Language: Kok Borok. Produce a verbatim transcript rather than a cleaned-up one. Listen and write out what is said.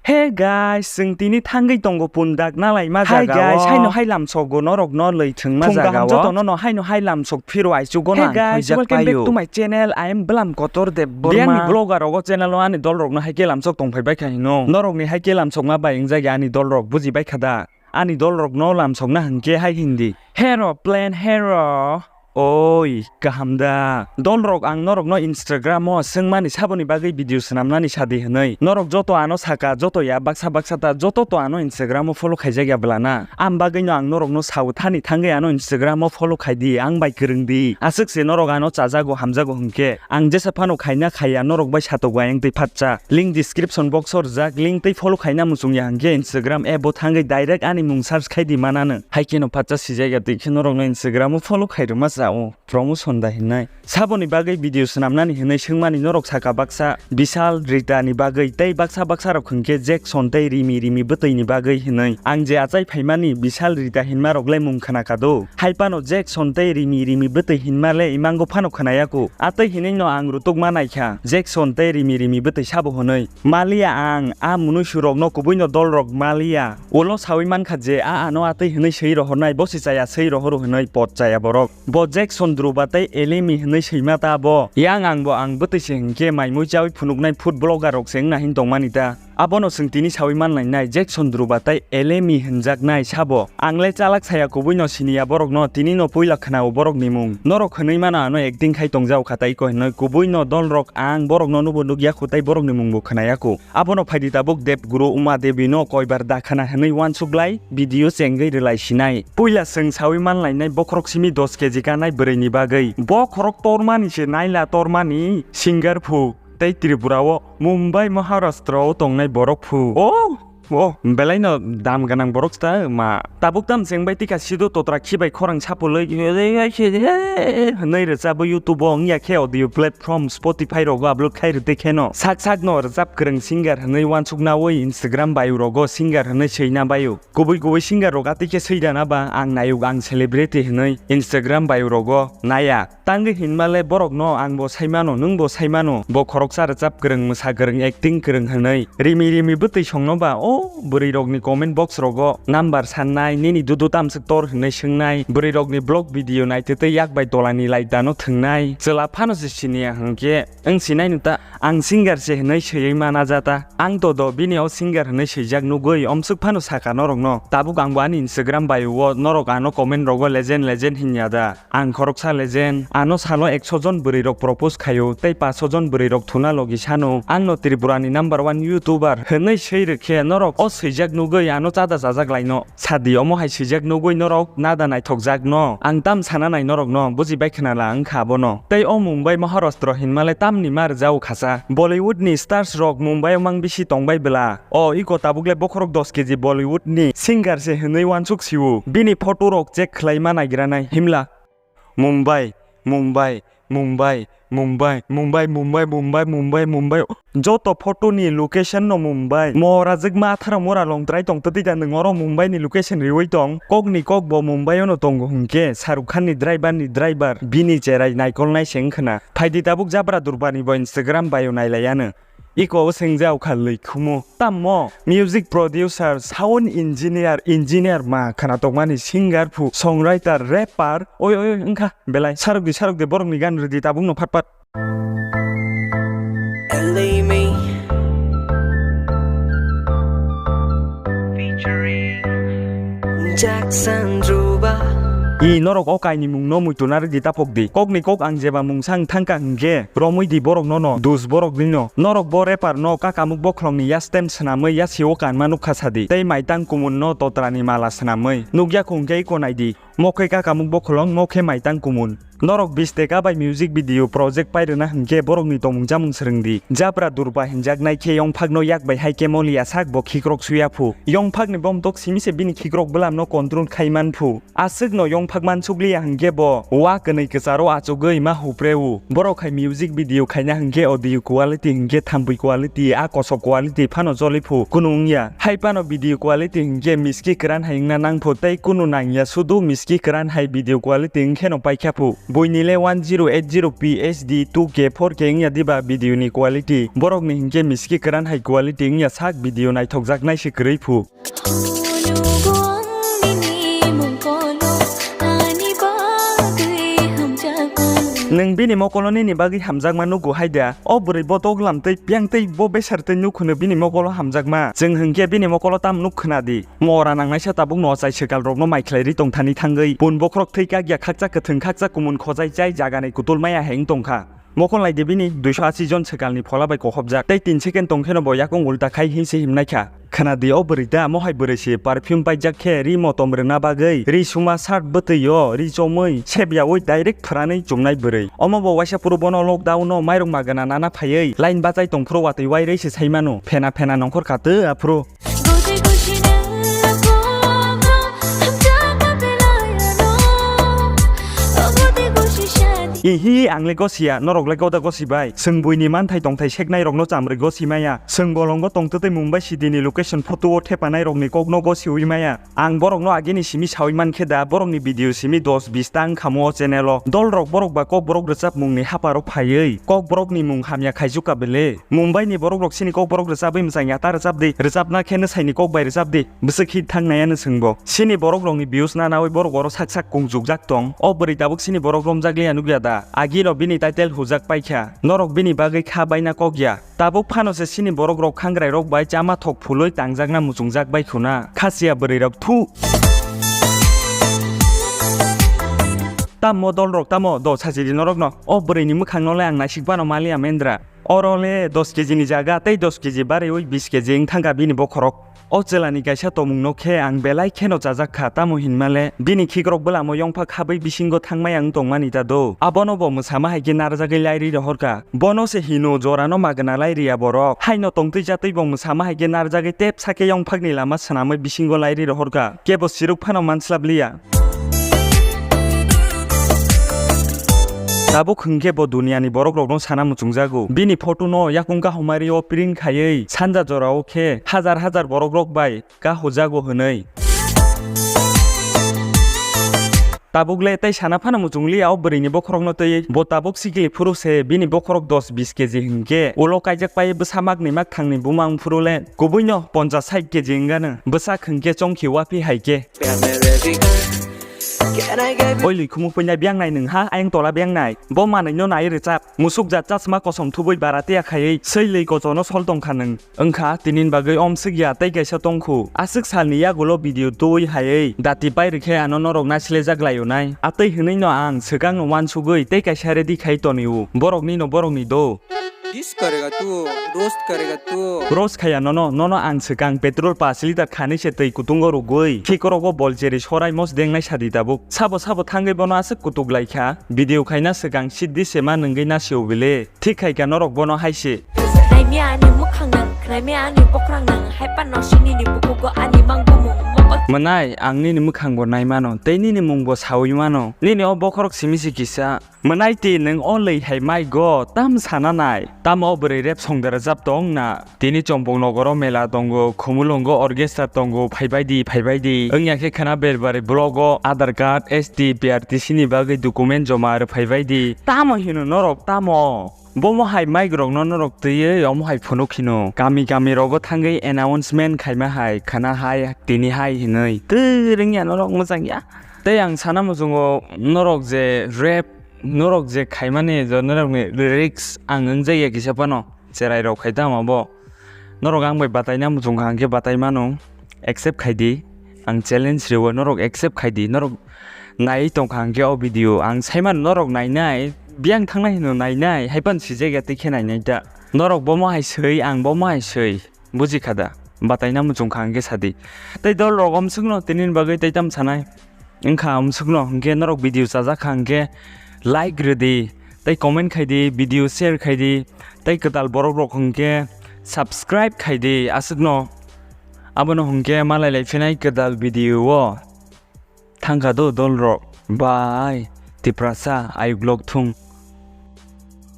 Hey guys, chwng tini thangwi tongo pundak nalaima jaga o. Hi guys, haino hai lamsogo norokno lwi thwngma jaga o. Phung kaham jotono no haino hai lamsok phiro aichugo no ang khoijak paio. Hey guys, welcome back to my channel. I am Bwlam Kotor Debbarma. Biyangni vlogger rogo channel o ani dol rokno hai khe lamsok tongphai bai kha hino. Norokni hai khe lamsokma bai wngjakya ani dol rok buji bai kha da? Ani dol rokno lamsokna hinkhe hai hindi. Hero, plan hero. Oi, kaham da. Dol rok, ang norokno Instagram o swngmani saboni bagwi video swnamnani sadi hwnwi. Norok joto ano saka, joto ya baksa baksa ta, joto to ano Instagram o follow khaijak ya bwlana. Am bagwino ang norokno sao thani thangwi ano Instagram o follow khai di, ang bai kwrwng di. Aswk se norok ano chajago hamjago hwnkhe, ang jesa phano khaina khaiya norok bai satokbai wng twi phatsa. Link description box o rwjak, link tei follow khaina muchung ya hwnkhe Instagram app o thangwi direct ani mung search khai di manano. Hai kheno phatsa sijak ya twi khe norokno Instagram o follow khai rwma cha o. Promotion da hinai. Saboni bagwi video swnamnani hinwi swngmani norok saka baksa Bishal Rita ni bagwi tei baksa baksa rok hwnkhe Jackson tei Rimi Rimi bwtwi ni bagwi hinwi. Ang je achai phaimani Bishal Rita hinma rok le mung khna kado. Hai phano Jackson tei Rimi Rimi bwtwi hinma le imango phano khna yaku. Atwi hinwi no ang rutuk ma nai kha Jackson tei Rimi Rimi bwtwi sabo hwnwi. Maliya ang a munuisu rokno kubui no dol rok maliya. Ulo sawi man kha je a ano atwi hinwi swi rohornai bosi chaya swi rohoro hinwi pot chaya borok. Bo Jackson Dhruba tei Elemi hinwi swima ta bo. Yang ang bo ang bwtwi se hinkhe mai mui chawi phunuknai food blogger rok se wngna hin tongmani ta. Abono chwng tini sawi manlainai Jackson Dhruba tei Elemi hinjaknai sabo. Ang le chalak saya kubui no siniya borok no tini no puila khna o borok ni mung. Norok hinwi mano ano acting khai tongjao kha tai ko hinwi kubui no dol rok ang borok no nubo nukya khu tai borok ni mung bo khna yaku. Abono phaidi tabuk Debguru Uma Devi no koibar da khna hinwi uansuk lai video chengwi rwlai sinai. Puila chwng sawi manlainai bokhorok simi dos keji kanai bwrwi ni bagwi. Bokhorok tormani se naila tormani singer phu tei Tripura o Mumbai Maharashtra o tongnai borok phu. Oh! Oh, belai no dam gwnang borok ta ma. Tabuk tam chengbai tikha sido totra khibai khorang sapoloi hwnwi rwchabo YouTube o wngya khe audio platform Spotify rogo upload khai rwtwi kheno. Sak sak no rwchap kwrwng singer hwnwi uansuknaui Instagram bio rogo singer hwnwi swina baio. Kubui kubui singer rok atwi khe swidana ba ang nayuk ang celebrity hwnwi Instagram bio rogo naya. Tangwi hinma le borokno ang bo saimano, nwng bo saimano, bo khoroksa rwchap kwrwng, mwsa kwrwng, acting kwrwng hwnwi. Rimi rimi bwtwi songno ba o bwrwi rokni comment box rogo number sannai, nini dudu tamswk tor hwnwi swngnai, bwrwi rokni vlog video naitwtwi yak bai tolani laidano thwngnai. Chwla phano se siniya hwnkhe wng sinai nw ta, ang singer se hwnwi swiwi mana jata. Ang to do bini o singer hwnwi swijak nugwi omswk phano saka norokno. Tabuk ang bo ani Instagram bio o norok ano comment rogo legend legend hinya da. Ang khoroksa legend, ano salo ekso jon bwrwi rok propose khaio, tei paso jon bwrwi rok thuna logi sano, ang no Tripura ni number one YouTuber hwnwi swi rwkhe norok o swijak nugwi ano chada chajak laino. Sadi omo hai swijak nugwi norok nada naithok jak no. Ang tam sana nai norok no, buji bai khna la wngkha abono. Tei o Mumbai Maharashtra hinma le tamni ma rwjao khasa. Bollywood ni stars rok Mumbai o mang bisi tongbai bwla. O iko tabuk le bokhorok dos keji Bollywood ni singer se hwnwi uansuk sio. Bini photo rok check khlai ma naigra nai himla. Mumbai, Mumbai, Mumbai, Mumbai, Mumbai, Mumbai, Mumbai, Mumbai, Mumbai. Joto photo ni location no Mumbai. Mora jwkma atharo mora long trai tong twtwi da nwng oro Mumbai ni location riwi tong. Kok ni kok bo Mumbai o no tongo hwnkhe Shahrukh Khan ni driver ni driver bini cherai naikol nai se wngkhwna. Phaidi tabuk Jabra Durba ni bo Instagram bio nailaiya no. Iko o sengja ukha lwi khumu. Tammo music producer, sound engineer, engineer ma khana tongmani singer phu, songwriter, rapper, oi, oi, oi, wngkha belai. Sarok di, sarok di, borok ni gan rwdi tabuk no phat phat. Elimi featuring Jackson Juba. I norok o kainwi mung no muitu narwk di taphok di. Kok ni kok ang jeba mung sang thangka hwnkhe romwi di borok no no, dus borok ni no. Norok bo rapper no kakamuk bokhorok ni yastem swnamwi yasi o kanma nukha sadi. Tei maitang kumun no totra ni mala swnamwi. Nukya khungkhe iko nai di. Mokhe kakamuk bokhorok, mokhe maitang kumun. Norok bis teka bai music video project pai rwna hwnkhe borokni tongmung chamung swrwng di. Jabra Durba hinjaknai khe yongphakno yak bai hai khe moliya sak bo khikrok suya phu. Yongphakni bomtok simi se bini khikrok bwlamno control khai man phu. Aswkno yongphak mansukliya hwnkhe bo wa kwnwi kwcharo achugwi ma hupreo. Borok hai music video khaina hwnkhe audio quality hwnkhe thampui quality, a kosok quality phano joli phu kunu wngya. Hai phano video quality hwnkhe miski kwran hai wngna nang phu tei kunu nangya sudu miski miski kwran hai video quality wngkheno paikha phu. Buini le one zero eight zero P H D two K four K wngya diba video ni quality. Borok ni hinkhe miski kwran hai quality wngya sak video naithokjaknai se kwrwi phu. Nwng bini mokolo nini bagwi hamjakma nugo hai da? O bwrwi bo doglam tei piyang tei bo besar tei nuk hwno bini mokolo hamjakma. Chwng hwnkhe bini mokolo tam nuk khwna di. Mora nangnaisa tabukno ochai swkalrokno mai khlai ri tongthani thangwi. Bun bokhorok thwi kak ya khakchak kwthwng khakchak kumun khojai chai jagani kutul maya heng tongkha. Mokol naidi bini duiso asi jon swkalni phola bai kokhopjak. Tei tin second tongkheno bo yakung ulta khai hinse himnaikha. Khwna di o bwrwi da, mohai bwrwi se perfume paijak khe ri motom rwna bagwi, ri suma shirt bwtwi o, ri chomwi, sep yaui direct phwranwi chumnai bwrwi. Omo bo waisa phuru bono lockdown o mairok magwna nana phaiwi line bachai tongphuru watwi wairwi se sai mano. Phena phena nongkhor kha twi aphuru. Ihi, ang le gosiya, norok le goda gosi bai. Chwng buini manthai tongthai seknai rokno chamrwi gosi maya. Chwng bolongo tongtwtwi Mumbai city ni location photo o thepanai rokni kokno gosiwi maya. Ang borokno agini simi sawi mankhe da, borokni video simi dos bis ta wngkhamu o channel o. Dolrok borok ba kokborok rwchapmungni haparo phaiwi kokborokni mung hamya khaijuka bele. Mumbai ni borok rok chini kokborok rwchabwi mwchangya ta rwchap di, rwchapna khe nwsaini kok bai rwchap di. Bwswk hit thang nai ano chwng bo. Chini borok rokni views na nawi borok oro sak sak kungjukjak tong. O bwrwi tabuk chini borok romjakliya nukya da? Agino bini title hujak paikha. Norok bini bagwi kha baina kok ya. Tabuk phano se chini borok rok khangrai rok bai chama thok phulwi tangjakna muchungjak bai khuna. Khasiya bwrwi rok thu. Tamo dol rok tamo do sajidi norok no. O bwrwi ni mwkhang no le ang naisik bano maliya mendra. Oro le dos kg ni jaga tei dos kg bariwi bis kg wng thangkha bini bokhorok. O chwla ni kaisa tomung no khe ang belai kheno chajak kha, tamo hinma le bini khikrok bwlamo yongphak habwi bisingo thangmaya wng tongmani ta do. Abono bo mwsama hai khe narjagwi lairwi rohor kha. Bono se hino jora no magwna lairiya borok. Haino tongtwi jatwi bo mwsama hai khe narjagwi tep sakhe yongphak ni lama swnamwi bisingo lairwi rohor kha. Kebo siruk phano manslap liya. Tabuk hwnkhe bo duniani borokrokno sana muchungjago. Bini photo no yakung kahumari o print khaiwi sanja jorao khe hajar hajar borokrok bai kahujago hwnwi. Tabuk le tei sana phano muchungliya o bwrwini bokhorokno twiwi. Bo tabuk sikili phuru se bini bokhorok dos bis kg hwnkhe ulo kaijak pai bwsa makni makthangni buma wng phuru le kubuino ponchas sait kg wngano. Bwsak hwnkhe chongkhi waphi hai khe. Oi lwi khumuk puinai biyangnai nwng ha, ayang tola biyangnai. Bo manwino nai rwchap. Musuk jat chasma kosom thubui bara tiya khaiwi swi lwi kochono sol tongkha nwng. Wngkha tinin bagwi omswk ya tei kaisa tongkhu. Aswk salni yagulo video twi haiwi dati pai rwkhe ano norok nasilejak laio nai. Atwi hwnwino ang swkangno uansugwi tei kaisa ready khai tonio. Boroknino borokni do. Diss karega tu, roast karega tu. Roast khaya nono, nono ang swkang petrol pash litre khani se twi kutungo rwgwi, khikorogo bol cheri sorai mos dengnai sadi tabuk. Sabo sabo thangwi bono aswk kutuk laikha. Video khaina swkang siddi se ma nwngwi nasio bile. Thik khaika norok bono hai se. Naimya ani mwkhang nang, naimya ani bokrang nang, hai panno sinini bukugo ani mang bumung mokol. Mwnai, ang nini mwkhangbo naimano, tei nini mungbo saui mano. Nini o bokhorok simi se kisa. Mwnaiti nwng o lwi hai mai go, tam sana nai? Tamo o bwrwi rap song da rwjap tong na? Tini Chompong nogoro mela tongo, Khumulwngo orchestra tongo, phaibai di, phaibai di. Wngya khe khwna Berbari blogo Aadhaar card, S T, P R T C ni bagwi document joma rw phaibai di. Tamo hino norok, tamo? Bomo hai mic rokno norok twiwi omo hai phunuk hino. Kami kami rogo thangwi announcement khaima hai, khwna hai, tini hai hinwi. Twrwngya norok mwchangya. Tei ang sana muchungo norok je rap, norok je khaimani, je norokni lyrics ang wngjakya kisa phano, cherai rok khai tamo bo. Norok ang bai bataina muchungkha hwnkhe batai mano, accept khai di. Ang challenge rwo, norok accept khai di. Norok naiwi tongkha hwnkhe o video ang saimano norok nainai, biyang thangnai hino nainai, hai phano sijakya tei khe nainai ta. Norok bomo hai swi, ang bomo hai swi. Buji kha da? Bataina muchung kha hwnkhe sadi. Tei dol rok omswkno tinini bagwi tei tam sanai? Wngkha omswkno hwnkhe norok video chajak kha hwnkhe like rwdi, tei comment khai di, video share khai di, tei kwtal borok rok hwnkhe subscribe khai di aswkno. Abono hwnkhe malai lai phinai kwtal video o. Thangkha do dol rok. Bai, Tiprasa, ayuk lok thung.